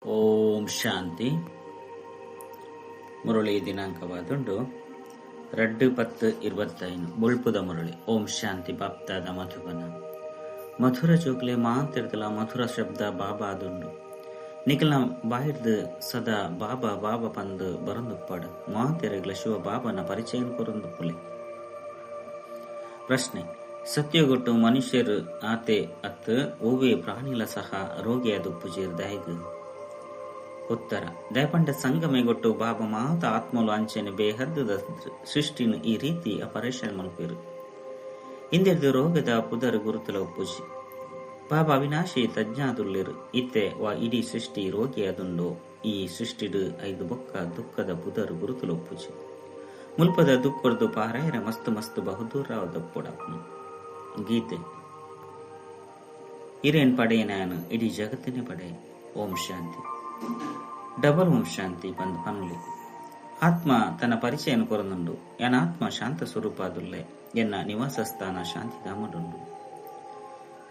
ಓಂ ಶಾಂತಿ. ಮುರಳಿ ದಿನಾಂಕವಾದುಂಡು 2/10/25. ಬೊಳ್ಪುದ ಮುರಳಿ. ಓಂ ಶಾಂತಿ. ಬಾಪ್ತಾದ ಮಧುಬನ. ಮಧುರ ಜೋಕ್ಲೆ ಮಾತಿರ್ದಲ ಮಧುರ ಶಬ್ದ ಬಾಬಾ ಅದುಂಡು. ನಿಖಲ ಬಾಯಿರ್ದು ಸದಾ ಬಾಬಾ ಬಾಬಾ ಪಂದು ಬರಂದುಪ್ಪಾಡು. ಮಾತೆರೆಗ್ಲ ಶಿವ ಬಾಬಾನ ಪರಿಚಯ ಕೊರಂದುಪ್ಪುಲೆ. ಪ್ರಶ್ನೆ: ಸತ್ಯಗೊಟ್ಟು ಮನುಷ್ಯರು ಆತೆ ಅತ್ತು ಓವೇ ಪ್ರಾಣಿಲ ಸಹ ರೋಗಿಯಾದುಪ್ಪುಜೇರ್ ದಾಯಗ್? ಉತ್ತರ: ದಯಪಂಡ ಸಂಗಮೆಗೊಟ್ಟು ಬಾಬಾ ಮಾತ ಆತ್ಮಲು ಅಂಚನೆ ಬೇಹದ್ದುದ ಸೃಷ್ಟಿನ ಈ ರೀತಿ ಅಪರೇಷನ್ ಮಲ್ಪೇರು. ಇಂದೆರ್ದು ರೋಗದ ಪುದರ್ ಗುರುತುಲ ಉಪ್ಪುಜಿ. ಬಾಬಾ ಅವಿನಾಶಿ ತಜ್ಞಾದುಲ್ಲೆರು. ಇತ್ತೆ ವಾ ಇಡೀ ಸೃಷ್ಟಿ ರೋಗಿಯಾದುಂಡೋ ಈ ಸೃಷ್ಟಿಡು ಐದು ಬೊಕ್ಕ ದುಃಖದ ಪುದರ್ ಗುರುತುಲ ಉಪ್ಪುಜಿ. ಮುಲ್ಪದ ದುಃಖರ್ದು ಪಾರಾಯರ ಮಸ್ತ್ ಮಸ್ತ್ ಬಹುದೂರ ದಪ್ಪುಡಪ್ಪು. ಗೀತೆ ಇರೇನ್ ಪಡೆಯನಾನು ಇಡೀ ಜಗತ್ತಿನೇ ಪಡೆ. ಓಂ ಶಾಂತಿ. ಡಬಲ್ ಓಂ ಶಾಂತಿ ಬಂದ್ ಪನುಲಿ. ಆತ್ಮ ತನ್ನ ಪರಿಚಯನು ಕೊರನುಂಡು. ಎನ್ನ ಆತ್ಮ ಶಾಂತ ಸ್ವರೂಪಾದುಲ್ಲೆ, ಎನ್ನ ನಿವಾಸ ಸ್ಥಾನ ಶಾಂತಿಧಾಮಡುಂಡು.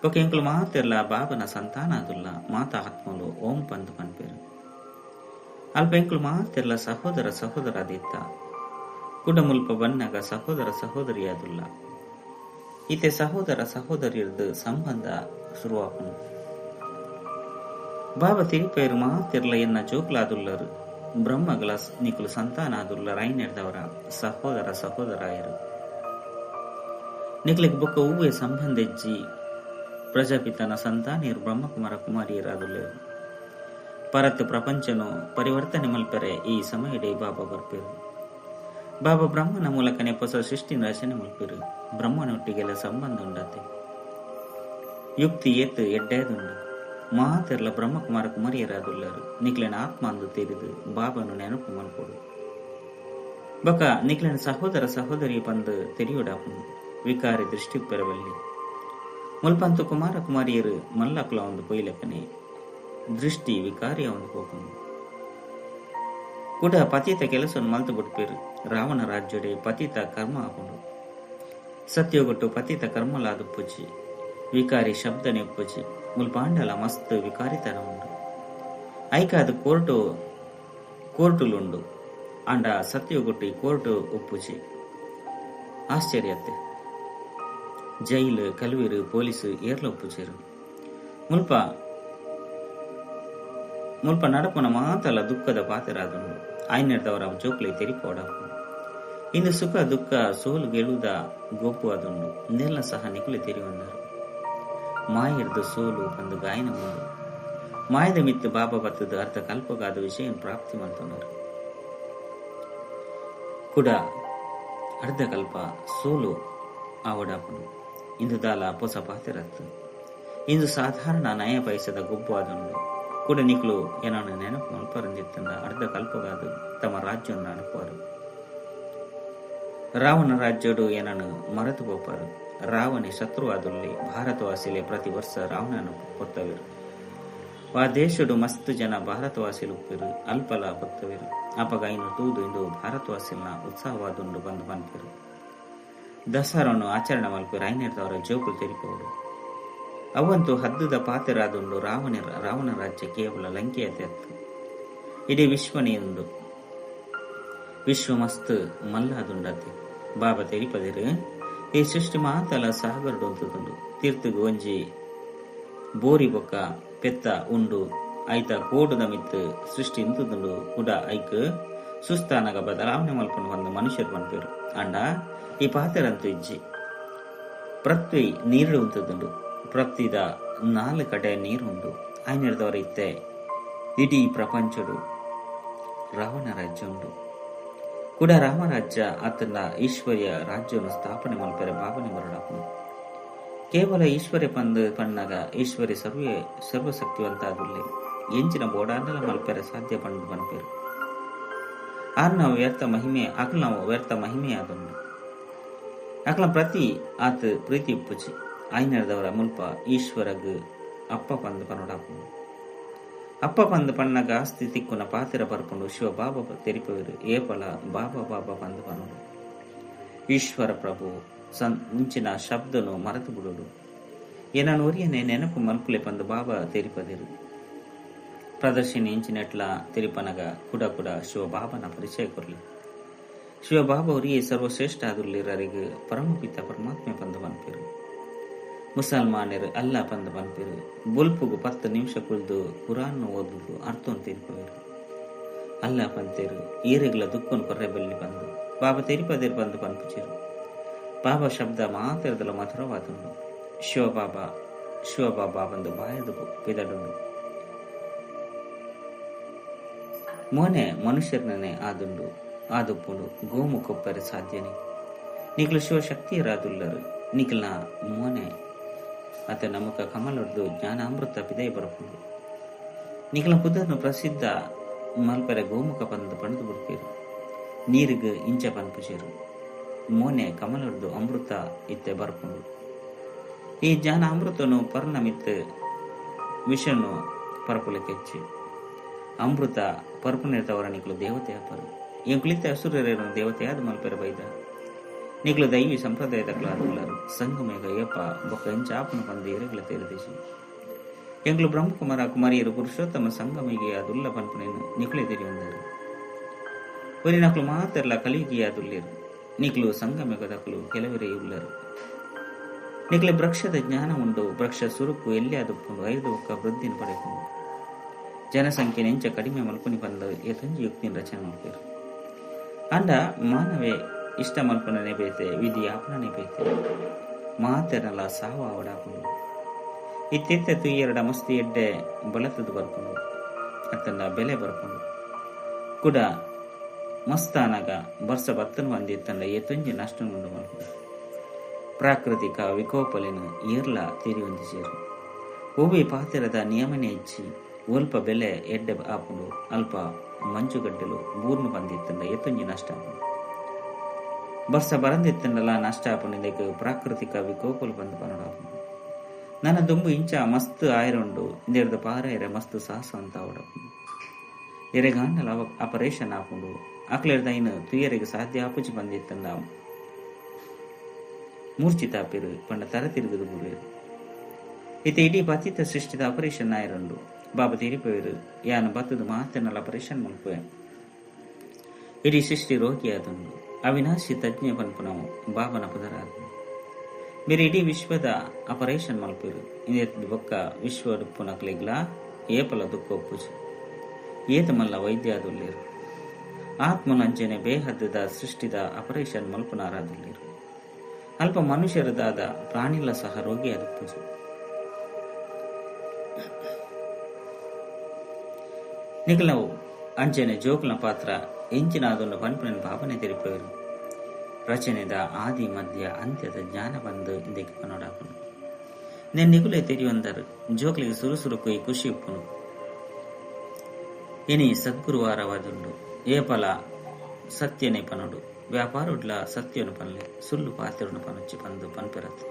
ಬೊಕ ಎಂಕುಲು ಮಾತೆರ್ಲ ಬಾಬನ ಸಂತಾನ ಅದುಲ್ಲ. ಮಾತ ಆತ್ಮಲು ಓಂ ಪಂದ್ ಪನ್ಪೇರು. ಅಲ್ಪ ಎಂಕುಲು ಮಾತೆರ್ಲ ಸಹೋದರ ಸಹೋದರ ಅದಿತ್ತ. ಕುಡಮುಲ್ಪ ಬನ್ನಗ ಸಹೋದರ ಸಹೋದರಿಯಾದುಲ್ಲ. ಇತ್ತೆ ಸಹೋದರ ಸಹೋದರಿಯರ್ದು ಸಂಬಂಧ ಶುರುವಾಪುಂಡು. ಬಾಬಾ ತಿರಿಪೇರು ಮಾತಿರ್ಲ ಎನ್ನ ಜೋಕ್ಲಾದುಲ್ಲರು, ಬ್ರಹ್ಮಗಳ ನಿಕುಲು ಸಂತಾನ ಆದುಲ್ಲರ್. ಐನೆರ್ದವರ ಸಹೋದರ ಸಹೋದರಾಯರು. ನಿಕ್ಲೆಗ್ ಬೊಕ್ಕ ಹೂವೆ ಸಂಬಂಧ ಹೆಜ್ಜಿ. ಪ್ರಜಾಪಿತನ ಸಂತಾನಿಯರು ಬ್ರಹ್ಮಕುಮಾರ ಕುಮಾರಿಯರಾದುಲ್ಲೇರು. ಪರತ್ ಪ್ರಪಂಚನು ಪರಿವರ್ತನೆ ಮಲ್ಪೆರೆ ಈ ಸಮಯಡೆ ಬಾಬಾ ಬರ್ಪೇರು. ಬಾಬಾ ಬ್ರಹ್ಮನ ಮೂಲಕನೇ ಹೊಸ ಸೃಷ್ಟಿನ ರಚನೆ ಮಲ್ಪೇರು. ಬ್ರಹ್ಮನೊಟ್ಟಿಗೆಲ್ಲ ಸಂಬಂಧ ಉಂಡತೆ. ಯುಕ್ತಿ ಏತ್ ಎಡ್ಡೇದುಂಡು. ಮಾತೆರ್ಲ ಬ್ರಹ್ಮಕುಮಾರ ಕುಮಾರಿಯರಾದುಲ್ಲರು. ನಿಕ್ಲೆನ ಆತ್ಮ ಅಂದು ತೆರಿದು ಬಾಬನು ನೆನಪು ಮಲ್ಪೊಡು. ಬೊಕ ನಿಕ್ಲೆನ ಸಹೋದರ ಸಹೋದರಿ ಬಂದು ತೆರಿಯೋಡಾಪುಂಡು. ವಿಕಾರಿ ದೃಷ್ಟಿ ಪೆರವಲ್ಲಿ. ಮುಲ್ಪಂತು ಕುಮಾರ ಕುಮಾರಿಯರು ಮಲ್ಲಕುಲ ಒಂದು ಪೊಯ್ಲೆಕ್ಕನೆ ದೃಷ್ಟಿ ವಿಕಾರಿಯ ಒಂದು ಪೋಪುಂಡು. ಕೂಡ ಪತಿತ ಕೆಲಸವನ್ನು ಮಲ್ತು ಬಿಡ್ಪೇರು. ರಾವಣ ರಾಜ್ಯಡೆ ಪತಿತ ಕರ್ಮ ಆಪುಂಡು. ಸತ್ಯೋಗೊಟ್ಟು ಪತಿತ ಕರ್ಮಲಾದ ಪೂಜಿ, ವಿಕಾರಿ ಶಬ್ದನೆ ಪೂಜಿ. ಮುಲ್ಪಾಂಡಲ ಮಸ್ತ್ ವಿಕಾರಿತನ ಉಂಡು. ಐಕಾದ ಕೋರ್ಟು ಕೋರ್ಟುಲುಂಡು. ಅಂಡ ಸತ್ಯೋಗೊಟ್ಟು ಈ ಕೋರ್ಟು ಉಪ್ಪುಜಿ. ಆಶ್ಚರ್ಯತ್ತೆ. ಜೈಲು, ಕಲ್ವೀರು, ಪೊಲೀಸ್ ಏರ್ಲ ಉಪ್ಪುಜೇರು. ಮುಲ್ಪ ಮುಲ್ಪ ನಡಪುನ ಮಾತಲ ದುಃಖದ ಪಾತೆರಾದುಂಡು. ಆಯ್ನೆರ್ದವರ ಜೋಕ್ಲೆ ತೆರಿಪೋಡ. ಇಂದು ಸುಖ ದುಃಖ ಸೋಲು ಗೆಲುವುದ ಗೊಬ್ಬು ಅದುಂಡು. ನೆಲ್ಲ ಸಹ ನಿಕುಲೆ ತೆರಿವಂದರು. ಮಾಯರ್ದು ಸೋಲು ಬಂದು ಗಾಯನ ಉಂಡು. ಮಾಯದ ಮಿತ್ತು ಬಾಬಾ ಬತ್ತದ ಅರ್ಧ ಕಲ್ಪಗಾದ ವಿಷಯ ಪ್ರಾಪ್ತಿ ಮಲ್ತೊಂಡರು. ಕೂಡ ಅರ್ಧ ಕಲ್ಪ ಸೋಲು ಆವಡಾಪುಂಡು. ಇಂದು ದಾಲ ಪೊಸ ಪಾತೆರತ್ತು. ಇಂದು ಸಾಧಾರಣ ನಯ ಪೈಸದ ಗೊಬ್ಬು ಆದುಂಡು. ಕೂಡ ನಿಕ್ಲು ಏನನ್ನು ನೆನಪು ಮಲ್ಪರಂದಿತ್ತಂದ ಅರ್ಧ ಕಲ್ಪಗಾದು ತಮ್ಮ ರಾಜ್ಯವನ್ನು ಅನುಪುವರು. ರಾವಣ ರಾಜ್ಯಡು ಏನನ್ನು ಮರೆತು ಪೋಪರು. ರಾವಣೆ ಶತ್ರುವಾದುಲ್ಲಿ. ಭಾರತವಾಸಿಲೆ ಪ್ರತಿ ವರ್ಷ ರಾವಣನು ಪೊತ್ತವಿರು. ಆ ದೇಶಡು ಮಸ್ತ್ ಜನ ಭಾರತವಾಸಿಲು ಉಪ್ಪಿರು, ಅಲ್ಪಲ ಪೊತ್ತವಿರು. ಅಪಗ ಇನ್ನು ತೂದು ಇಂದು ಭಾರತವಾಸಿಲ್ನ ಉತ್ಸಾಹವಾದುಂಡು ಬಂದು ಪನ್ಪಿರು. ದಸರಾವನ್ನು ಆಚರಣೆ ಮಲ್ಪಿರು. ಐನೆರ್ದವರ ಜೋಕುಲು ತೆರಿಪೋಡು. ಅವಂತೂ ಹದ್ದುದ ಪಾತೆರಾದುಂಡು. ರಾವಣ ರಾಜ್ಯ ಕೇವಲ ಲಂಕೆಯತೆ ಅತ್ತು, ಇಡೀ ವಿಶ್ವನೇ ಉಂಡು. ವಿಶ್ವ ಮಸ್ತ್ ಮಲ್ಲಾದುಂಡತೆ. ಬಾಬಾ ತೆರಿಪದಿರು, ಈ ಸೃಷ್ಟಿ ಮಾತಲ ಸಾಗರಡು ಉಂತುದುಂಡು. ತೀರ್ಥಗ್ ಒಂಜಿ ಬೋರಿ ಬೊಕ್ಕ ಪೆತ್ತ ಉಂಡು. ಐತ ಕೋಡುದ ಮಿತ್ತು ಸೃಷ್ಟಿ ಇಂತುದುಂಡು. ಕುಡ ಐಕ್ ಸುಸ್ತಾನಗ ಬದಲಾವಣೆ ಮಲ್ಪುಂಡು ಒಂದು ಮನುಷ್ಯರು ಪನ್ಪೇರು. ಅಂಡ ಈ ಪಾತೆರಂತೂ ಇಜ್ಜಿ. ಪೃಥ್ವಿ ನೀರು ಉಂತುದುಂಡು. ಪೃಥ್ವಿದ ನಾಲ್ಕು ಕಡೆ ನೀರು ಉಂಡು. ಐನೆರ್ದವರ ಇತ್ತೆ ಇಡೀ ಪ್ರಪಂಚಡು ರಾವಣ ರಾಜ್ಯ ಉಂಡು. ಕೂಡ ರಾಮರಾಜ್ಯ ಆತನ ಈಶ್ವರ್ಯ ರಾಜ್ಯವನ್ನು ಸ್ಥಾಪನೆ ಮಲ್ಪೆರೆ ಬಾಬನೆ ಬರಡಾಪುಂಡು. ಕೇವಲ ಈಶ್ವರ್ಯ ಪಂದ್ ಪಣ್ಣಗ ಈಶ್ವರ್ಯ ಸರ್ವೇ ಸರ್ವಶಕ್ತಿವಂತ ಆದುಲ್ಲೆ. ಎಂಚಿನ ಬೋಡಾಂಡಲ ಮಲ್ಪೆರೆ ಸಾಧ್ಯ ಪಂಡು ಪನ್ಪೇರು. ಆರ್ ನಾವು ವ್ಯರ್ಥ ಮಹಿಮೆ, ಅಕಲ್ ನಾವು ವ್ಯರ್ಥ ಮಹಿಮೆ ಆದುಂಡು. ಅಕಲ ಪ್ರತಿ ಆತ ಪ್ರೀತಿ ಉಪ್ಪುಜಿ. ಐನರ್ದವರ ಮುಲ್ಪ ಈಶ್ವರಗ್ ಅಪ್ಪ ಪಂದ್ ಪನೋಡಾಪುಂಡು. ಅಪ್ಪ ಪಂದ್ ಪಣ್ಣಗ ಆಸ್ತಿ ತಿಕ್ಕುನ ಪಾತಿರ ಬರ್ಪುಂಡು. ಶಿವ ಬಾಬಾ ತೆರಿಪವರು, ಏಪಲ ಬಾಬಾ ಬಾಬಾ ಪಂದ್ ಪನೋಡು. ಈಶ್ವರ ಪ್ರಭು ಮುಂಚಿನ ಶಬ್ದನು ಮರೆತು ಬಿಡೋಡು. ಏನನ್ನು ಒರಿಯನೆ ನೆನಪು ಮಲ್ಪುಲೆ ಪಂದು ಬಾಬಾ ತೆರಿಪದಿರು. ಪ್ರದರ್ಶಿನಿ ಇಂಚಿನೆಟ್ಲ ತೆರಿಪನಗ ಕುಡ ಕುಡ ಶಿವಬಾಬನ ಪರಿಚಯ ಕೊರ್ಲಿ. ಶಿವಬಾಬಾ ಅವರಿಗೆ ಸರ್ವಶ್ರೇಷ್ಠ ಆದುಲ್ಲೇರರಿಗೆ ಪರಮಪಿತ ಪರಮಾತ್ಮೆ ಪಂದು ಪನ್ಪೆರು. ಮುಸಲ್ಮಾನರು ಅಲ್ಲ ಪಂದು ಪನ್ಪೆರು. ಬೊಲ್ಪುಗು 10 ನಿಮಿಷ ಕುಳ್ದು ಕುರಾನ್ ಓದುದು ಅರ್ಥವನ್ನು ತೆರಿಪವೆರು. ಅಲ್ಲ ಪಂತೇರು ಈರೆಗ್ಲ ದುಃಖನು ಕೊರ್ರೆ ಬಲ್ಲಿ ಪಂದು ಬಾಬಾ ತೆರಿಪದೇರು ಪಂದು ಪನ್ಪುಚೇರು. ಬಾಬಾ ಶಬ್ದ ಮಾತೆರದಲ ಮಧುರವಾದುಂಡು. ಶಿವಬಾಬಾ ಶಿವಬಾಬಾ ಬಂದು ಬಾಯದು ಪಿದಡುಂಡು. ಮೋನೆ ಮನುಷ್ಯರನ್ನೇ ಆದುಂಡು ಆದುಪ್ಪುಂಡು ಗೋಮು ಕೊಪ್ಪರೆ ಸಾಧ್ಯನೆ. ನಿಕ್ಲು ಶಿವಶಕ್ತಿಯರಾದುಲ್ಲರು. ನಿಕ್ಲ ಮೋನೆ ಅತ ನಮಕ ಕಮಲೊಡ್ದು ಜ್ಞಾನಾಮೃತ ಪಿದೈ ಬರಪುಂಡು. ನಿಕ್ಲ ಪುದರ್ನು ಪ್ರಸಿದ್ಧ ಮಲ್ಪರೆ ಗೋಮುಖ ಪಂದು ಪಣದು ಬಿಡ್ಪೇರು. ನೀರಿಗೆ ಇಂಚ ಪನ್ಪುಚೇರು. ಮೋನೆ ಕಮಲೊಡ್ದು ಅಮೃತ ಇತ್ತೆ ಬರ್ಪುಂಡು. ಈ ಜ್ಞಾನ ಅಮೃತನು ಪರ್ಣಮಿತ್ತು ವಿಷನು ಪರಪುಲಕ್ಕೆಚ್ಚಿ ಅಮೃತ ಪರ್ಪುನಿರ್ತವರ ನಿಕ್ಲು ದೇವತೆ ಅಪರು. ಎಂಕುಲಿತ ಅಸುರರೇನು ದೇವತೆಯಾದ ಮಲ್ಪೆರ ಬೈದ. ನಿಕ್ಲು ದೈವಿ ಸಂಪ್ರದಾಯದ ಕ್ಲಾದುಲ್ಲರು. ಸಂಗಮೇಗ ಏಪ ಬೊಕ್ಕ ಎಂಚಾಪನ ಪಂದು ಎರೆಗಳ ತೇರಿದೇಶಿ. ಎಂಕ್ಲು ಬ್ರಹ್ಮಕುಮಾರ ಕುಮಾರಿಯರು ಪುರುಷೋತ್ತಮ ಸಂಗಮಿಗೆ ಅದುಲ್ಲ ಪನ್ಪುನೇನು ನಿಕ್ಲೆ ತೆರಿಯೊಂದರು. ಒರಿ ನಕ್ಲು ಮಾತೆರ್ಲ ಕಲಿಯುಗಿಯಾದುಲ್ಲೇರು. ನಿಕ್ಲು ಸಂಗಮೇಗದಕ್ಲು ಕೆಲವರೇ ಉಲ್ಲರು. ನಿಕ್ಲೆ ವೃಕ್ಷದ ಜ್ಞಾನ ಉಂಡು. ವೃಕ್ಷ ಸುರುಕು ಎಲ್ಲಿ ಆದುಪ್ಪುಂಡು 5 ಒಕ್ಕ ವೃದ್ಧಿನ ಪಡೆಪುಂಡು. ಜನಸಂಖ್ಯೆ ನೆಂಚ ಕಡಿಮೆ ಮಲ್ಪುನಿ ಬಂದು ಏತೊಂಜಿ ಯುಕ್ತಿನ ರಚನೆ ಮಲ್ಪೇರು. ಅಂಡ ಮಾನವೇ ಇಷ್ಟ ಮಲ್ಪುನನೆ ಬೇತೆ ವಿಧಿ ಆಪಣನೆ ಬೇತೆ ಮಾತೆರಲ ಸಾವು ಆವಡಾಪುಂಡು. ಇತ್ತೆತ್ತೆ ತುಯ್ಯರಡ ಮಸ್ತಿ ಎಡ್ಡೆ ಬಳತದು ಬರ್ಪುಂಡು ಅತ್ತಂಡ ಬೆಲೆ ಬರ್ಪುಂಡು. ಕುಡ ಮಸ್ತಾನಗ ಬರ್ಸ ಬತ್ತನು ಬಂದಿತ್ತಂಡ ಏತೊಂಜಿ ನಷ್ಟ ಉಂಡು ಮಲ್ಪುಂಡು. ಪ್ರಾಕೃತಿಕ ವಿಕೋಪಲಿನ ಏರ್ಲ ತೀರಿ ಹೊಂದಿಸೇರು. ಓವಿ ಪಾತಿರದ ನಿಯಮನೆ ಹೆಚ್ಚಿ ಒಲ್ಪ ಬೆಲೆ ಎಡ್ಡೆ ಆಪುಂಡು. ಅಲ್ಪ ಮಂಜುಗಡ್ಡೆಲು ಬೂರ್ನು ಬಂದಿತ್ತಂಡ ಏತೊಂಜಿ ನಷ್ಟ ಆಪುಂಡು. ಬರ್ಸ ಬರಂದಿತ್ತಂಡಲ ನಷ್ಟ ಆಪುಂಡು. ಇದಕ್ಕೆ ಪ್ರಾಕೃತಿಕ ವಿಕೋಪಲು ಬಂದು ಪನಡಾಪುಂಡು. ನನ್ನ ದುಂಬು ಇಂಚ ಮಸ್ತ್ ಆಯರುಂಡು. ಇಂದೆರ್ದ ಪಾರಾಯರೆ ಮಸ್ತ್ ಸಾಹಸ ಅಂತ ಅವಡಪುಂಡು. ಎರೆಗಾಂಡಲ ಆಪರೇಷನ್ ಆಪುಂಡು. ಅಕ್ಲೆರ್ದ ಐನು ತುಯರಿಗೆ ಸಾಧ್ಯ ಆಪುಜಿ ಬಂದಿತ್ತಂಡ ಮೂರ್ಛಿತಾಪಿರು ಪಂಡ ತರ ತಿರುಗುದು ಬುರುವೆರು. ಇತ ಇಡೀ ಪತಿತ ಸೃಷ್ಟಿದ ಆಪರೇಷನ್ ಆಯರುಂಡು. ಬಾಬಾ ತಿರಿಪೇರು ಯಾನು ಬತ್ತದ ಮಾತನಲ್ಲ ಆಪರೇಷನ್ ಮಲ್ಪುವೆ. ಇಡೀ ಸೃಷ್ಟಿ ರೋಗಿಯಾದುಂಡು. ಅವಿನಾಶಿ ತಜ್ಞ ಪನ್ಪುನವು ಬಾಬನ ಪುದರಾದ. ಬೇರೆ ಇಡೀ ವಿಶ್ವದ ಆಪರೇಷನ್ ಮಲ್ಪೇರು. ಇಂದೆತ್ತದ ಬೊಕ್ಕ ವಿಶ್ವ ಡುಪ್ಪುನಕ್ಲೆಗ್ಲಾ ಏಪಲ ದುಃಖ ಒಪ್ಪುಜಿ. ಏತ ಮಲ್ಲ ವೈದ್ಯಾದುಲ್ಲೇರು. ಆತ್ಮಲಂಚನೆ ಬೇಹದ್ದದ ಸೃಷ್ಟಿದ ಆಪರೇಷನ್ ಮಲ್ಪುನಾರಾದುಲ್ಲೇರು. ಅಲ್ಪ ಮನುಷ್ಯರದಾದ ಪ್ರಾಣಿಲ ಸಹ ರೋಗಿ ಆದುಪ್ಪುಜಿ. ನಿಖಲವು ಅಂಚನೆ ಜೋಕುಲ ಪಾತ್ರ ಎಂಚಿನ ಅದನ್ನು ಪನ್ಪುನ ಭಾವನೆ ತೆರಿಪೇರು. ರಚನೆದ ಆದಿ ಮಧ್ಯ ಅಂತ್ಯದ ಜ್ಞಾನ ಬಂದು ಇಂದಕ್ಕೆ ಪನೋಡಾಪುನು. ನೆನ್ ನಿಗುಲೆ ತೆರಿಯೊಂದರು ಜೋಕ್ಲಿಗೆ ಸುರುಸುರುಕು ಈ ಖುಷಿ ಉಪ್ಪುನು. ಇನಿ ಸದ್ಗುರುವಾರವಾದುಂಡು. ಏಪಲ ಸತ್ಯನೇ ಪನೋಡು. ವ್ಯಾಪಾರುಡ್ಲ ಸತ್ಯನು ಪನ್ಲೆ ಸುಳ್ಳು ಪಾತಿರುನು ಪನೊಚ್ಚಿ ಪಂದು ಪನ್ಪಿರತ್ತೆ.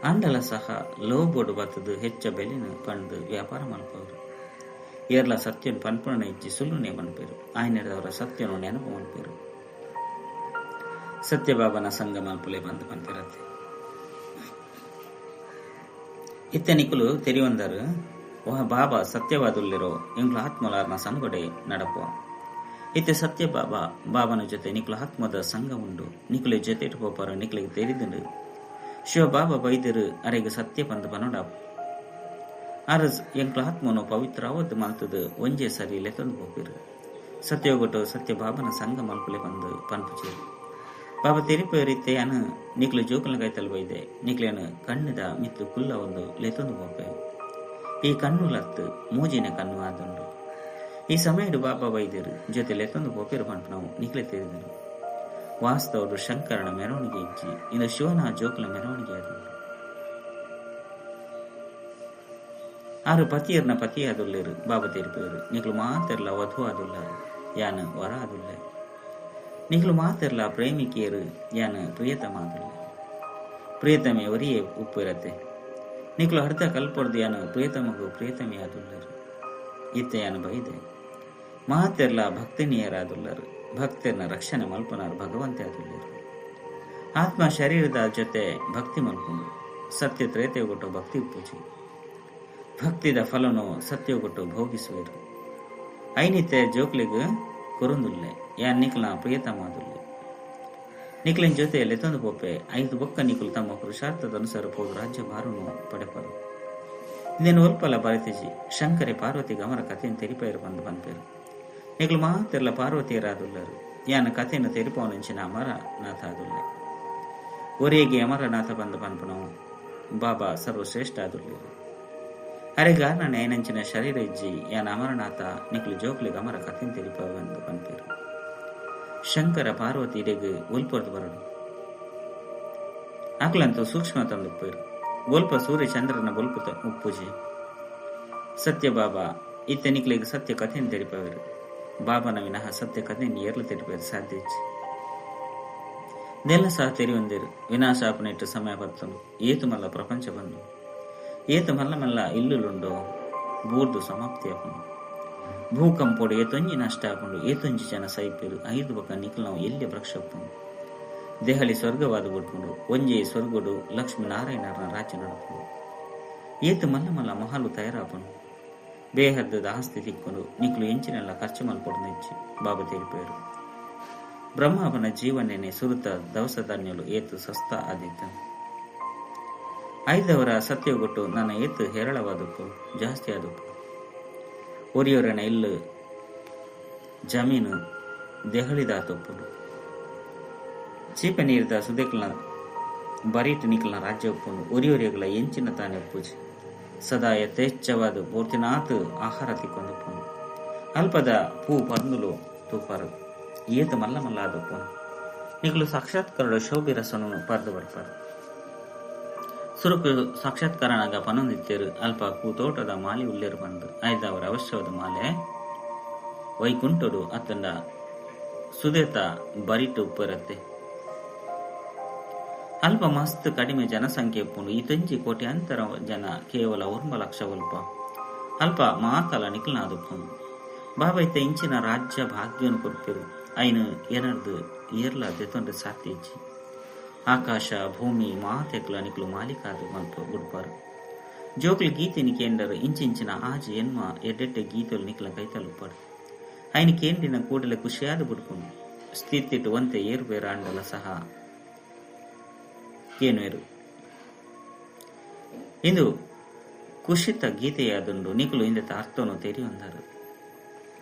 ಅಂಡಲ ಸಹ ಲೋಬೋಡು ಬತ್ತದು ಹೆಚ್ಚ ಬೆಲೆನು ಪಂದು ವ್ಯಾಪಾರ ಮಲ್ಪವರು. ಏರ್ಲ ಸತ್ಯನು ಪನ್ಪುನ ಇಚ್ಚಿ ಸುಳ್ಳುನೇ ಪನ್ಪೇರು. ಆಯ್ನೆದವರ ಸತ್ಯನು ನೆನಪು ಮಲ್ಪೇರು. ಸತ್ಯಬಾಬನ ಸಂಘ ಮಲ್ಪುಲೆ ಬಂದು ಪನ್ಪಿರತ್ತೆ. ಇತ್ತ ನಿಕುಲು ತೆರಿಯೊಂದರು ಓಹ ಬಾಬಾ ಸತ್ಯವಾದುಲ್ಲಿರೋ ಎಂಗ್ಲು ಆತ್ಮಲಾರ್ನ ಸಂಗೊಡೆ ನಡಪುವ. ಇತ್ತೆ ಸತ್ಯ ಬಾಬಾ ಬಾಬನ ಜೊತೆ ನಿಕ್ಲು ಆತ್ಮದ ಸಂಘ ಉಂಡು. ನಿಕುಲೆ ಜೊತೆ ಪೋಪಾರು ನಿಕ್ಲಿಗೆ ತೆರಿದುಂಡು. ಶಿವ ಬಾಬಾ ಬೈದರು ಅರೆಗೆ ಸತ್ಯ ಪಂದು ಪನೋಡ. ಅರಸ್ ಎಂಕ್ಲ ಆತ್ಮನು ಪವಿತ್ರ ಅವದ್ದು ಮಲ್ತದು ಒಂಜೇ ಸರಿ ಲೆತ್ತೊಂದು ಪೋಪಿರು. ಸತ್ಯೋಗೊಟ್ಟು ಸತ್ಯ ಬಾಬನ ಸಂಘ ಮಲ್ಪುಲೆ ಬಂದು ಪನ್ಪುಚೇರು. ಬಾಬಾ ತೆರಿಪೇರಿತ್ತೆ ಅನು ನಿಕ್ಲು ಜೋಕುಲ ಕೈತಲ್ ಬೈದೆ. ನಿಕ್ಲೇನು ಕಣ್ಣದ ಮಿತ್ತು ಕುಲ್ಲ ಒಂದು ಲೆತ್ತೊಂದು ಪೋಪೆ. ಈ ಕಣ್ಣು ಲತ್ತು ಮೂಜಿನ ಕಣ್ಣು ಆದುಂಡು. ಈ ಸಮಯಡು ಬಾಬಾ ವೈದ್ಯರು ಜೊತೆ ಲೆತ್ತೊಂದು ಪೋಪೇರು ಪನ್ಪುನವು ನಿಕ್ಲೆ ತೆರಿದರು. ವಾಸ್ತವರು ಶಂಕರನ ಮೆರವಣಿಗೆ ಇಜ್ಜಿ. ಇಂದು ಶಿವನ ಜೋಕುಲ ಮೆರವಣಿಗೆ ಆದುಂಡು. ಆರು ಪತಿಯರ್ನ ಪತಿಯಾದುಲ್ಲೇರು ಬಾಬಾ ತೆರಿಪೇರು. ನಿಕ್ಲು ಮಾತೆರ್ಲ ವಧು ಆದುಲ್ಲಾರು ಯಾನ ವರ ಆದುಲ್ಲೆ. ನಿಕ್ಲು ಮಾತೆರ್ಲ ಪ್ರೇಮಿಕೆಯರು ಯಾನ ಪ್ರಿಯತಮ ಆದುಲ್ಲೆ. ಪ್ರಿಯತಮೆ ಒರಿಯೇ ಉಪ್ಪಿರತ್ತೆ. ನಿಕ್ಲು ಅರ್ಧ ಕಲ್ಪೊಡ್ದು ಯಾನು ಪ್ರಿಯತಮಗೂ ಪ್ರಿಯತಮೆ ಆದುಲ್ಲರು. ಇತ್ತೆ ಯಾನು ಬೈದೆ. ಮಾತೆರ್ಲ ಭಕ್ತಿನಿಯರಾದುಲ್ಲರು. ಭಕ್ತರನ್ನ ರಕ್ಷಣೆ ಮಲ್ಪನಾರು ಭಗವಂತೆ ಆದುಲ್ಲರು. ಆತ್ಮ ಶರೀರದ ಜೊತೆ ಭಕ್ತಿ ಮಲ್ಪುಂಡು. ಸತ್ಯ ತ್ರೇತೆಗೊಟ್ಟು ಭಕ್ತಿ ಉಪ್ಪುಜಿ. ಭಕ್ತಿದ ಫಲನು ಸತ್ಯಗೊಟ್ಟು ಭೋಗಿಸುವೆರು. ಐನಿತ್ತೆ ಜೋಕ್ಲೆಗ್ ಕೊರೊಂದುಲ್ಲೆ ಯಾನ್ ನಿಕ್ಲ ಪ್ರಿಯತಮಾದುಲ್ಲೆ. ನಿಕ್ಲೆನ್ ಜೊತೆ ಲೆತ್ತೊಂದು ಪೋಪೆ. ಐದು ಬೊಕ್ಕ ನಿಕುಲು ತಮ್ಮ ಪುರುಷಾರ್ಥದ ಅನುಸಾರ ಪೋದು ರಾಜ್ಯ ಭಾರನು ಪಡೆಪರು. ಇಂದೆನ್ ಒಲ್ಪಲ ಬರೆತಿಜಿ. ಶಂಕರೆ ಪಾರ್ವತಿಗೆ ಅಮರ ಕಥೆನ್ ತೆರಿಪೈರು ಬಂದು ಪನ್ಪೆರು. ನಿಕುಲು ಮಾತೆರ್ಲ ಪಾರ್ವತಿಯರಾದುಲ್ಲರು. ಯಾನ್ ಕಥೆನ್ ತೆರಿಪವನಂಚಿನ ಅಮರನಾಥ ಆದುಲ್ಲೆ. ಒರೇಗೆ ಅಮರನಾಥ ಬಂದು ಪನ್ಪುನವು ಬಾಬಾ ಸರ್ವಶ್ರೇಷ್ಠ ಆದುಲ್ಲೆರು. ಅರೆಗಾರನ ನಯನಂಚಿನ ಶರೀರ ಇಜ್ಜಿ. ಯಾನ್ ಅಮರನಾಥ ನಿಕುಲು ಜೋಕ್ಲೆಗ್ ಅಮರ ಕಥೆನ್ ತೆರಿಪವೆ ಬಂದು ಪನ್ಪೆರು. ಶಂಕರ ಪಾರ್ವತಿ ಇಡೆಗ್ ಒಲ್ಪೊರ್ದು ಬರಡು. ಅಕುಲಂತೂ ಸೂಕ್ಷ್ಮ ತಂದುಪ್ಪೇರು. ಒಲ್ಪ ಸೂರ್ಯ ಚಂದ್ರನ ಬೊಲ್ಪು ಉಪ್ಪುಜಿ. ಸತ್ಯ ಬಾಬಾ ಇತ್ತೆ ನಿಕ್ಲೆಗ್ ಸತ್ಯ ಕಥೆನ್ ತೆರಿಪವೆರು. ಬಾಬಾನ ವಿನಃ ಸತ್ಯ ಕಥೆನ್ ಏರ್ಲ ತೆರಿಪೆರ್ ಸಾಧ್ಯ ಇಜ್ಜಿ. ನೆಲ ಸಹ ತೆರಿಯೊಂದಿರು. ವಿನಾಶ ಆಪುನೆಟ್ ಸಮಯ ಬತ್ತುಂಡು. ಏತು ಮಲ್ಲ ಪ್ರಪಂಚ ಬಂದು ಏತು ಮಲ್ಲ ಮಲ್ಲ ಇಲ್ಲುಲುಂಡು ಬೂರ್ದು ಸಮಾಪ್ತಿ ಆಪುಂಡು. ಭೂಕಂಪೊಡು ಏತೊಂಜಿ ನಷ್ಟ ಆಪುಂಡು. ಏತೊಂಜಿ ಜನ ಸೈಪೆರು. ಐದು ಬೊಕ ನಿಕುಲ್ನವು ಎಲ್ಯ ವೃಕ್ಷ ಉಪ್ಪುಂಡು. ದೆಹಲಿ ಸ್ವರ್ಗವಾದ ಬುಡ್ಪುಂಡು. ಒಂಜೇ ಸ್ವರ್ಗಡು ಲಕ್ಷ್ಮೀನಾರಾಯಣನ ರಾಜ್ಯ ನಡಪುಂಡು. ಏತು ಮಲ್ಲ ಮಲ್ಲ ಮಹಲು ತಯಾರಾಪುಂಡು. ಬೇಹದ್ದದ ಆಸ್ತಿ ತಿಕ್ಕೊಂಡು ನಿಕುಲು ಎಂಚಿನೆಲ್ಲ ಖರ್ಚು ಮಲ್ಪೊಡು ಇಜ್ಜಿ ಬಾಬಾ ತೆರಿಪೇರು. ಬ್ರಹ್ಮವನ ಜೀವನೇನೆ ಸುರುತ ದವಸ ಧಾನ್ಯಲು ಏತು ಸಸ್ತ ಆದೀತು. ಐದವರ ಸತ್ಯಗೊಟ್ಟು ನನ್ನ ಏತು ಹೇರಳವಾದಪ್ಪು ಜಾಸ್ತಿ ಆದಪ್ಪು. ಒರಿಯೊರನ ಇಲ್ಲು ಜಮೀನು ದೆಹಲಿದಾತೊಪ್ಪುಂಡು. ಚೀಪೆ ನೀರ್ದ ಸುದೆಕ್ಲ ಬರೀಟ್ ನಿಕ್ಲನ ರಾಜ್ಯ ಉಪ್ಪುಂಡು. ಒರಿಯೊರಿಯಗಳ ಎಂಚಿನ ತಾನೆ ಉಪ್ಪುಜಿ. ಸದಾ ಯಥೇಚ್ಛವಾದ ಪೂರ್ತಿನಾತ್ ಆಹಾರ ತಿಕ್ಕೊಂದುಪ್ಪುಂಡು. ಅಲ್ಪದ ಪೂ ಪರ್ನುಲು ತೂಪಾರು. ಏತು ಮಲ್ಲ ಮಲ್ಲ ಆದಪ್ಪುಂಡು. ನಿಕುಲು ಸಾಕ್ಷಾತ್ಕಾರದ ಶೋಭೆ ರಸನು ಪರ್ದು ಬರ್ಪಾರು. ಸುರುಕು ಸಾಕ್ಷಾತ್ಕಾರನಾಗ ಪನೊಂದಿತ್ತೇರು. ಅಲ್ಪ ಕೂತೋಟದ ಮಾಲಿ ಉಲ್ಲೇರು ಬಂದು ಐದವರ ಅವಶ್ಯವಾದ ಮಾಲೆ ವೈಕುಂಠಡು ಅತ್ತಂಡ ಸುದೇತ ಬರಿಟು ಉಪ್ಪರತ್ತೆ. ಅಲ್ಪ ಮಸ್ತ್ ಕಡಿಮೆ ಜನಸಂಖ್ಯೆ ಉಪ್ಪುಂಡು. ಈ ತೊಂಜಿ ಕೋಟ್ಯಾಂತರ ಜನ ಕೇವಲ 9 ಲಕ್ಷ ಒಲ್ಪ. ಅಲ್ಪ ಮಾತಲ ನಿಕ್ಲನಾದುಪ್ಪುಂಡು. ಬಾಬಾ ಇತ್ತ ಇಂಚಿನ ರಾಜ್ಯ ಭಾಗ್ಯನು ಕೊರ್ಪೆರು. ಐನು ಏನರ್ದು ಏರ್ಲ ದೆತೊಂಡು ಸಾಧ್ಯ ಇಜ್ಜಿ. ಆಕಾಶ ಭೂಮಿ ಮಾತೆಕ್ಲ ನಿಕ್ಲು ಮಾಲೀಕಾದು ಮಲ್ಪ ಗುಡ್ಪಾರು. ಜೋಕ್ಲು ಗೀತೆನಿ ಕೇಂಡರು ಇಂಚಿಂಚಿನ ಆಜಿ ಎನ್ಮ ಎಡ್ಡೆಡ್ಡೆ ಗೀತೆಲು ನಿಕ್ಲ ಕೈತಲುಪ್ಪಾರು. ಐನ ಕೇಂಡಿನ ಕೂಡಲೇ ಖುಷಿಯಾದ ಬುಡ್ಪುಂಡು. ಸ್ಥಿತಿಟ್ಟು ಒಂತೆ ಏರುಬೇರ ಅಂಡಲ ಸಹ ಕೇನುವೆರು. ಇಂದು ಕುಶಿತ ಗೀತೆಯಾದುಂಡು. ನಿಕುಲು ಇಂದೆತ ಅರ್ಥವನ್ನು ತೆರಿಯೊಂದರು.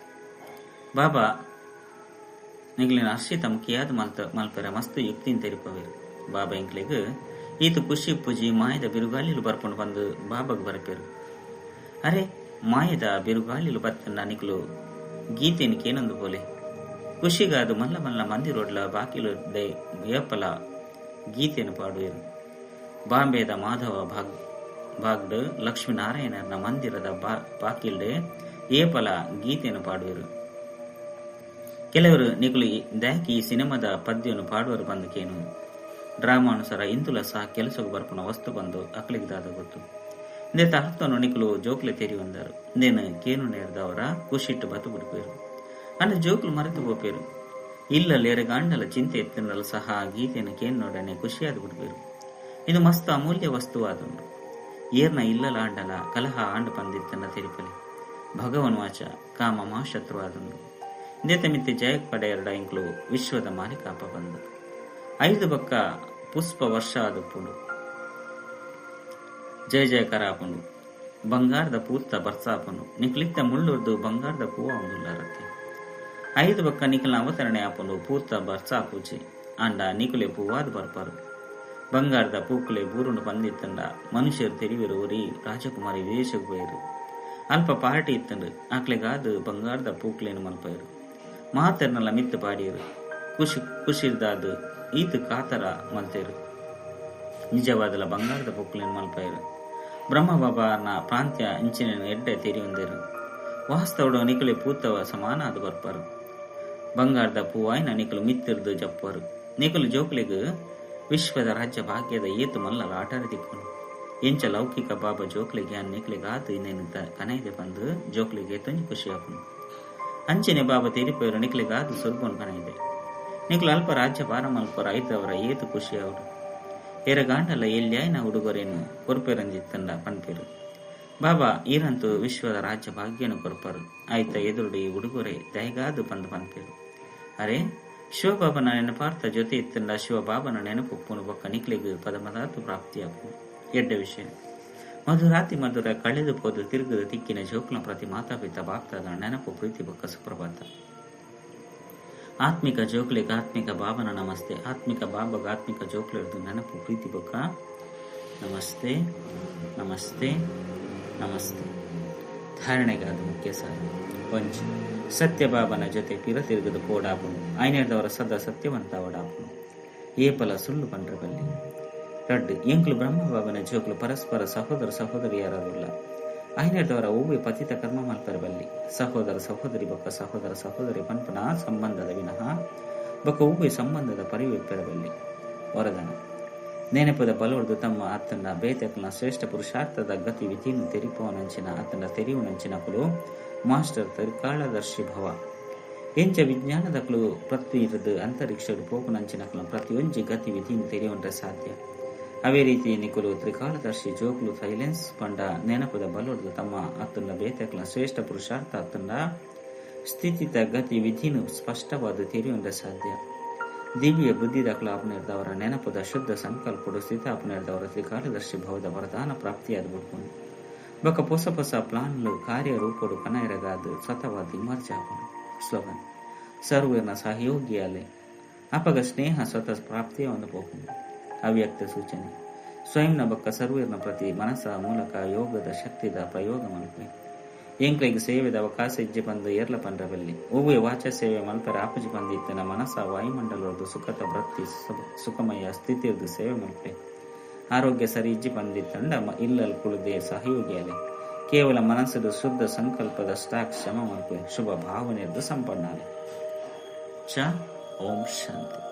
ಬಾಬಾ ನಿಗ್ಲಿನ ಹರ್ಷಿತ ಮುಖಿಯಾದ ಮಲ್ಪೆರ ಮಸ್ತ್ ಯುಕ್ತಿನ ತೆರಿಪವೇರು. ಬಾಬಾ ಇಂಕ್ಲೆಗ್ ಈತ ಖುಷಿ ಪೂಜಿ ಮಾಯದ ಬಿರುಗಾಳಿಲು ಬರ್ಪುಂಡು ಬಂದು ಬಾಬಾಗ್ ಬರಪೇರು. ಅರೆ ಮಾಯದ ಬಿರುಗಾಳಿಲು ಬತ್ತಂಡ ನಿಕ್ಲು ಗೀತೆನ ಕೇನೊಂದು ಪೋಲೆ. ಖುಷಿಗಾದು ಮಲ್ಲ ಮಲ್ಲ ಮಂದಿರೋಡ್ಲ ಬಾಕಿಲು ಏಪಲ ಗೀತೆಯನ್ನು ಪಾಡುವೆರು. ಬಾಂಬೆದ ಮಾಧವ ಬಾಗ್ಡ್ ಲಕ್ಷ್ಮೀನಾರಾಯಣನ ಮಂದಿರದ ಬಾಕಿಲ್ಡ್ ಏಪಲ ಗೀತೆಯನ್ನು ಪಾಡುವೆರು. ಕೆಲವರು ನಿಕುಲು ದ್ಯಾಕಿ ಈ ಸಿನಿಮಾದ ಪದ್ಯವನ್ನು ಪಾಡುವರು ಬಂದು ಕೇನು. ಡ್ರಾಮಾನುಸಾರ ಇಂದುಲ ಸಹ ಕೆಲಸಕ್ಕೆ ಬರ್ಪುನ ವಸ್ತು ಬಂದು ಅಕ್ಲಿಗೆ ದಾದ ಗೊತ್ತು. ಇಂದೇತ ಅರ್ಥವನ್ನು ನಿಕುಲು ಜೋಕ್ಲೆ ತೆರಿಯೊಂದರು. ಇಂದೇನು ಕೇನು ನೇರ್ದವರ ಖುಷಿಟ್ಟು ಬತ್ತು ಬಿಡ್ಪೇರು. ಅಂದ್ರೆ ಜೋಕ್ಲು ಮರೆತು ಪೋಪೇರು. ಇಲ್ಲ ಲೇರಗಾಂಡಲ ಚಿಂತೆ ಎತ್ತಿನಲ್ಲ ಸಹ ಗೀತೆಯನ್ನು ಕೇನ್ ನೋಡನೆ ಖುಷಿಯಾದ ಬಿಡ್ಪೇರು. ಇದು ಮಸ್ತ್ ಅಮೂಲ್ಯ ವಸ್ತುವಾದುಂಡು. ಏರ್ನ ಇಲ್ಲಲ ಆಂಡಲ ಕಲಹ ಆಂಡು ಪಂದಿತ್ತನ್ನ ತೆರಿಪಲಿ. ಭಗವನ್ ವಾಚ ಕಾಮ ಮಹಾಶತ್ರು ಆದುಂಡು. ಇಂದೇತ ಮಿತ್ತೆ ಜಯಕ್ ಪಡೆಯರಡ ಇಂಕ್ಲು ವಿಶ್ವದ ಮಾಲೀಕಾಪ ಬಂದು ಐದು ಬಕ್ಕ ಪುಷ್ಪ ವರ್ಷ ಆದುಪ್ಪುಂಡು. ಜಯ ಜಯಕಾರ ಆಪುಂಡು. ಬಂಗಾರದ ಪೂತ್ತ ಬರ್ಸಾಪುಂಡು. ನಿಕ್ಲಿತ್ತ ಮುಳ್ಳುರ್ದು ಬಂಗಾರದ ಪೂವ ಉಂದುಲ್ಲಾರತ್ತೆ. ಐದು ಬಕ್ಕ ನಿಕಲ್ನ ಅವತರಣೆ ಆಪುಂಡು. ಪೂತ್ತ ಬರ್ಸಾಪೂಜಿ ಆಂಡ ನಿಕುಲೆ ಪೂವಾದ ಬರ್ಪಾರು. ಬಂಗಾರದ ಪೂಕುಲೆ ಬೂರುಂಡು ಬಂದಿತ್ತಂಡ ಮನುಷ್ಯರು ತೆರಿವೆರು. ಒರಿ ರಾಜಕುಮಾರಿ ವಿದೇಶಕ್ಕೆ ಪೋಯರು. ಅಲ್ಪ ಪಾರ್ಟಿ ಇತ್ತಂಡು. ಆಕ್ಲೆಗಾದು ಬಂಗಾರದ ಪೂಕ್ಲೇನು ಮಲ್ಪಯರು. ಮಾತೆರ್ನಲ್ಲ ಮಿತ್ತು ಪಾಡಿಯರು. ಖುಷಿ ಖುಷಿರ್ದಾದು ಈತ ಕಾತರ ಮಲ್ತೇರು. ನಿಜವಾದಲ ಬಂಗಾರದ ಪೂಕ್ಲೇನು ಮಲ್ಪಯರು. ಬ್ರಹ್ಮ ಬಾಬಾನ ಪ್ರಾಂತ್ಯ ಇಂಚಿನ ಎಡ್ಡೆ ತೆರಿಯೊಂದೇರು. ವಾಸ್ತವಡು ನಿಕುಲೆ ಪೂತವ ಸಮಾನ ಅದು ಬರ್ಪಾರು. ಬಂಗಾರದ ಪೂವಾಯಿನ ನಿಕಲು ಮಿತ್ತಿರ್ದು ಜಪ್ಪರು. ನಿಕಲು ಜೋಕ್ಲೆಗ್ ವಿಶ್ವದ ರಾಜ್ಯ ಭಾಗ್ಯದ ಏತು ಮಲ್ಲ ಲಾಟರಿ ತಿಕ್ಕೊಂಡು. ಎಂಚ ಲೌಕಿಕ ಬಾಬಾ ಜೋಕ್ಲೆಗೆ ನಿಕ್ಲೆಗಾತು ಇನ್ನೇನು ಕನೈದೆ ಬಂದು ಜೋಕ್ಲೆಗೆ ತೊಂಜಿ ಖುಷಿ ಆಪುಂಡು. ಅಂಚನೆ ಬಾಬಾ ತೆರಿಪೇರು ನಿಕ್ಲೆಗಾದು ಸ್ವರ್ಗವನ್ನು ಕನೈದೆ. ನಿಕ್ಲು ಅಲ್ಪ ರಾಜ್ಯ ಭಾರ ಮಲ್ಪರ ಐತವರ ಏತು ಖುಷಿ ಅವರು. ಎರಗಾಂಡಲ ಎಲ್ಯಾಯಿನ ಹುಡುಗರೇನು ಕೊರ್ಪೆರಂಜಿತ್ತಂಡ ಪನ್ಪೇರು. ಬಾಬಾ ಈರಂತೂ ವಿಶ್ವದ ರಾಜ್ಯ ಭಾಗ್ಯನು ಕೊರ್ಪರು ಆಯ್ತ ಎದುರುಡು ಈ ಉಡುಗೊರೆ ದಯಗಾದು ಪಂದು ಪನ್ಪೇರು. ಅರೆ ಶಿವಬಾಬನ ನೆನಪಾರ್ಥ ಜೊತೆ ಇತ್ತಂಡ ಶಿವಬಾಬನ ನೆನಪುಪ್ಪುನು ಬೊಕ್ಕ ನಿಕ್ಲೆಗ್ ಪದಮದಾತು ಪ್ರಾಪ್ತಿಯಾಪುನು. ಎಡ್ಡೆ ವಿಷಯ. ಮಧುರಾತಿ ಮಧುರ ಕಳೆದು ಪೋದು ತಿರುಗದ ತಿಕ್ಕಿನ ಜೋಕ್ಲ ಪ್ರತಿ ಮಾತಾಪಿತ ಬಾಪ್ತಾದ ನೆನಪು ಪ್ರೀತಿ ಬೊಕ್ಕ ಸುಪ್ರಭಾತ. ಆತ್ಮಿಕ ಜೋಕ್ಲೆಗ್ ಆತ್ಮಿಕ ಬಾಬನ ನಮಸ್ತೆ. ಆತ್ಮಿಕ ಬಾಬಗ ಆತ್ಮಿಕ ಜೋಕ್ಲೆರ್ದು ನೆನಪು ಪ್ರೀತಿ ಬೊಕ್ಕ ನಮಸ್ತೆ ನಮಸ್ತೆ ನಮಸ್ತೆ. ಧಾರಣೆಗಾದ ಮುಖ್ಯ ಸಾರ. ಒಂಜಿ ಸತ್ಯಬಾಬನ ಜೊತೆ ಪಿರ ತಿರುಗದು ಪೋಡಾಪುನು ಐನೇರ್ದವರ ಸದಾ ಸತ್ಯವಂತ ಓಡಾಪುನು ಏಪಲ ಸುಳ್ಳು ಪಂಡ್ರ ಬಲ್ಲಿ. ರಡ್ಡು ಎಂಕ್ಲು ಬ್ರಹ್ಮಬಾಬನ ಜೋಕ್ಲು ಪರಸ್ಪರ ಸಹೋದರ ಸಹೋದರಿಯರಲ್ಲ ಐನೇರ್ದವರ ಒವ್ವೆ ಪತಿತ ಕರ್ಮ ಮಲ್ಪರ ಬಲ್ಲಿ. ಸಹೋದರ ಸಹೋದರಿ ಬೊಕ್ಕ ಸಹೋದರ ಸಹೋದರಿ ಪನ್ಪನ ಸಂಬಂಧದ ವಿನಃ ಬೊಕ್ಕ ಒವ್ವೆ ಸಂಬಂಧದ ಪರಿವಿಪ್ಪರಬಲ್ಲಿ. ವರದನ ನೆನಪದ ಬಲವರ್ದು ತಮ್ಮ ಆತನ ಬೇತೆಕ್ನ ಶ್ರೇಷ್ಠ ಪುರುಷಾರ್ಥದ ಗತಿ ವಿಧಿಯನ್ನು ತೆರಿಪುವನಂಚಿನ ಆತನ ತೆರಿಯುವನಂಚಿನಕುಲು ಮಾಸ್ಟರ್ ತ್ರಿಕಾಲದರ್ಶಿ ಭವ. ಎಂಚ ವಿಜ್ಞಾನದಕಲು ಪ್ರತಿ ಅಂತರಿಕ್ಷಡು ಪೋಪುನಂಚಿನಕಲು ಪ್ರತಿಯೊಂಜಿ ಗತಿ ವಿಧಿಯನ್ನು ತೆರೆಯುವಂತೆ ಸಾಧ್ಯ. ಅವೇ ರೀತಿ ನಿಕುಲು ತ್ರಿಕಾಲದರ್ಶಿ ಜೋಕ್ಲು ಸೈಲೆನ್ಸ್ ಪಂಡ ನೆನಪದ ಬಲವರ್ದು ತಮ್ಮ ಆತನ ಬೇತೆಕ್ನ ಶ್ರೇಷ್ಠ ಪುರುಷಾರ್ಥ ಆತನ ಸ್ಥಿತಿತ ಗತಿ ವಿಧಿನು ಸ್ಪಷ್ಟವಾದ ತೆರೆಯುವಂತೆ ಸಾಧ್ಯ. ದಿವ್ಯ ಬುದ್ಧಿದಾಖಲ ಆಪನೆರ್ದವರ ನೆನಪದ ಶುದ್ಧ ಸಂಕಲ್ಪಡು ಸ್ಥಿತ ಆಪನೆರ್ದವರ ತ್ರಿಕಾಲದರ್ಶಿ ಭವದ ವರದಾನ ಪ್ರಾಪ್ತಿಯಾದ ಬಿಡ್ಕೊಂಡು ಬೊಕ ಪೊಸ ಪೊಸ ಪ್ಲಾನ್ಲು ಕಾರ್ಯರೂಪಡು ಕನಯರಗಾದ ಸ್ವತವಾದ ಇಮರ್ಜಾಪನು. ಸ್ಲೋಗನ್ ಸರ್ವನ ಸಹಯೋಗಿಯಾಲೆ ಅಪಗ ಸ್ನೇಹ ಸ್ವತಃ ಪ್ರಾಪ್ತಿಯ ಒಂದು ಪೋಪುಂಡು. ಅವ್ಯಕ್ತ ಸೂಚನೆ ಸ್ವಯಂನ ಬೊಕ್ಕ ಸರ್ವೇರ್ನ ಪ್ರತಿ ಮನಸ್ಸ ಮೂಲಕ ಯೋಗದ ಶಕ್ತಿದ ಪ್ರಯೋಗ ಮಲ್ಪೆ. ಎಂಕ್ಲೆಗ್ ಸೇವೆದ ಅವಕಾಶ ಇಜ್ಜೆ ಪಂದು ಏರ್ಲ ಪಂಡ್ರ ಬಲ್ಲಿ. ಒವ್ವೆ ವಾಚ ಸೇವೆ ಮಲ್ಪೆರ ಆಪುಜಿ ಪಂದು ಇತ್ತಿನ ಮನಸ ವಾಯುಮಂಡಲದ ಸುಖದ ವೃತ್ತಿ ಸುಖಮಯ ಸ್ಥಿತಿಯದು ಸೇವೆ ಮಲ್ಪೆ. ಆರೋಗ್ಯ ಸರಿ ಇಜ್ಜಿ ಪಂದಿತ್ತಂಡ ಇಲ್ಲಲ್ ಕುಳುದೇ ಸಹಯೋಗಿಯಾಲೆ. ಕೇವಲ ಮನಸ್ಸದು ಶುದ್ಧ ಸಂಕಲ್ಪದ ಸ್ಟಾಕ್ ಶ್ರಮ ಮಲ್ಪೆ. ಶುಭ ಭಾವನೆಯದ್ದು ಸಂಪನ್ನಾಲೆ. ಚ ಓಂ ಶಾಂತಿ.